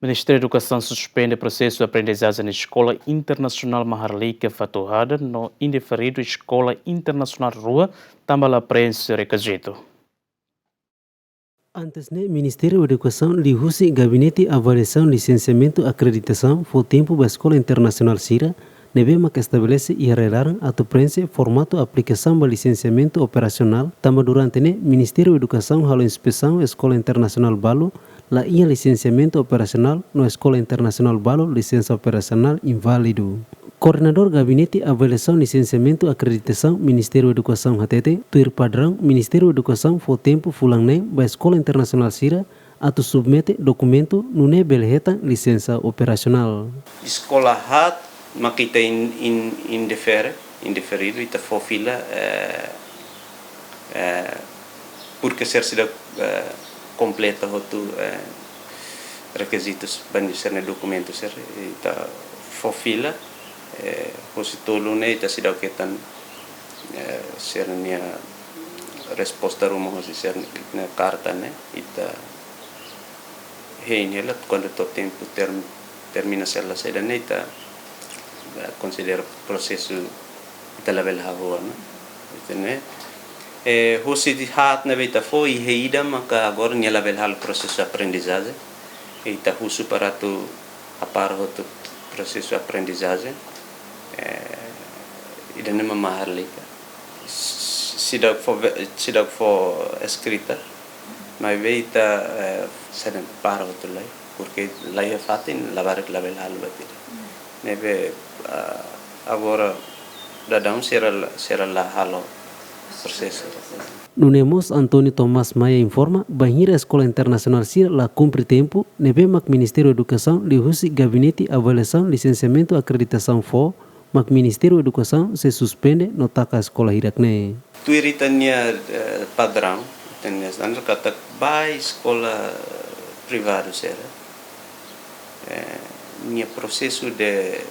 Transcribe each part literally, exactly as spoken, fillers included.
Ministériu Edukasaun suspende prosesu aprendizajen Eskola Internasionál Maharlika Fatuhada no indeferidu Eskola Internasionál rua tanba la prenxe rekizitu. Antes ne'e, Ministériu Edukasaun liuhusi Gabinete Avaliasaun Lisensiamentu Akreditasaun fó tempu ba eskola internasionál sira ne'ebé mak estabelese iha rai-laran atu prenxe formatu aplikasaun ba lisensiamentu operasionál, tanba durante ne'e Ministériu Edukasaun halo inspesaun eskola internasionál balu la iha lisensiamentu operasionál no eskola internasionál balu lisensa operasionál inválidu. Koordenadór Gabinete Avaliasaun Lisensiamentu Akreditasaun Ministériu Edukasaun hatete, tuir padraun, Ministériu Edukasaun fó tempu fulan neen ba eskola internasionál sira atu submete dokumentu nune'e bele hetan lisensa operasionál. Eskola haat mak ita in, in, indefere, indeferidu, ita fó fila, eh, eh, porque sira seidauk, eh, kompleta hotu, eh, rekizitus ba nia sira-nia dokumentu sira, ita fó fila, eh, husi tolu ne'e ita seidauk hetan, eh, sira-nia resposta ruma husi sira-nia karta ne'e, ita hein hela, kuandu to'o tempu term-, termina sira la saida ne'e ita, eh, konsidera prosesu ita labele hahú ona. Ita ne'e, eh, husi haat ne'ebé ita fó, iha ida maka agora nia labele halo prosesu aprendizajen. Ita husu para atu hapara hotu prosesu aprendizajen. Eh, ida-ne'e mak Maharlika. S-, seidauk fó ve-, seidauk fó eskrita. Maibé ita, eh, seidauk para hotu lai, porque laiha fatin labarik labele halo buat ida. Ne'ebé, ah, agora daudaun sira la, sira la halo prosesu. Nune'e mós António Tomás Maia informa, bainhira eskola internasionál sira la kumpre tempu, ne'ebé mak Ministériu Edukasaun liuhusi Gabinete Avaliasaun Lisensiamentu Akreditasaun fó, mak Ministériu Edukasaun sei suspende no taka eskola hirak-ne'e. Tuir ita-nia, eh, padraun, ita-nia standar katak ba eskola, eh, privadu sira, eh, nia prosesu de,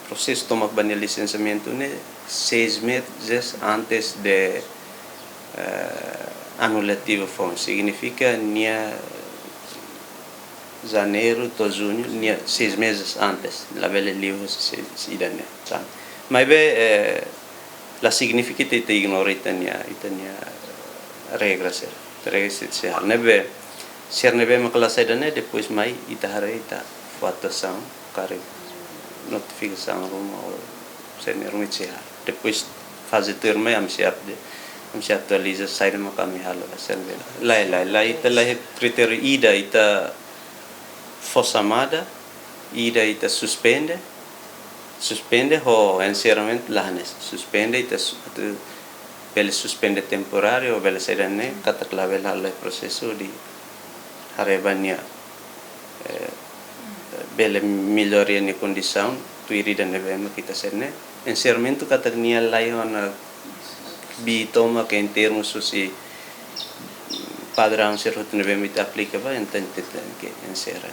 prosesu tomak ba nia lisensiamentu ne'e seis meses antes de, eh, anu letivu foun. Signifika nia janeiru to'o juñu, nia seis meses antes, labele liu husi seis, ida-ne'e, sabe? Maibé, eh, la signifika ita, ita ignora ita-nia, ita-nia regra sira, regra sira. Ne'ebé, sira ne'ebé mak la saida ne'e, depois mai ita haree ita fó atualizasaun, karik notifikasaun ruma ou sira-nia ruma ita sei haree. Depois faze tuirmai ami sei update, ami sei atualiza saida mak ami halo ba sira ne'ebé. Lae, lae, lae, ita laiha kritériu ida, ita fó xamada, ida ita suspende, suspende ho enserramentu la hanesan. Suspende ita su-, atu bele suspende temporáriu, bele saida ne'e, katak labele halo prosesu de haree ba nia, eh, bele melloria nia kondisaun, tuir ida ne'ebé mak ita sente ne'e. Enserramentu katak nia laiha ona bi tomak en termus husi padraun sira hotu ne'ebé mak ita aplika ba, entaun ita tenke enserra.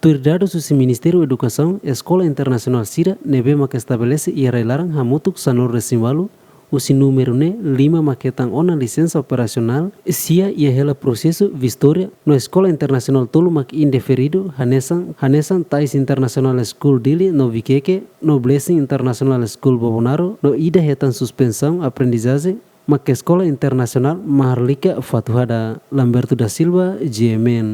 Tuir dadus husi Ministériu Edukasaun, eskola internasionál sira ne'ebé mak estabelese iha rai-laran hamutuk sanulu-resin-ualu, husi númeru ne'e lima mak hetan ona lisensa operasionál, sia iha hela prosesu vistória, no eskola internasionál tolu mak indeferidu, hanesan, hanesan Tais International School Dili no Vikeke, no Blessing International School Bobonaro, no ida hetan suspensaun aprendizajen, mak eskola internasionál Maharlika Fatuhada. Lamberto da Silva, G M N.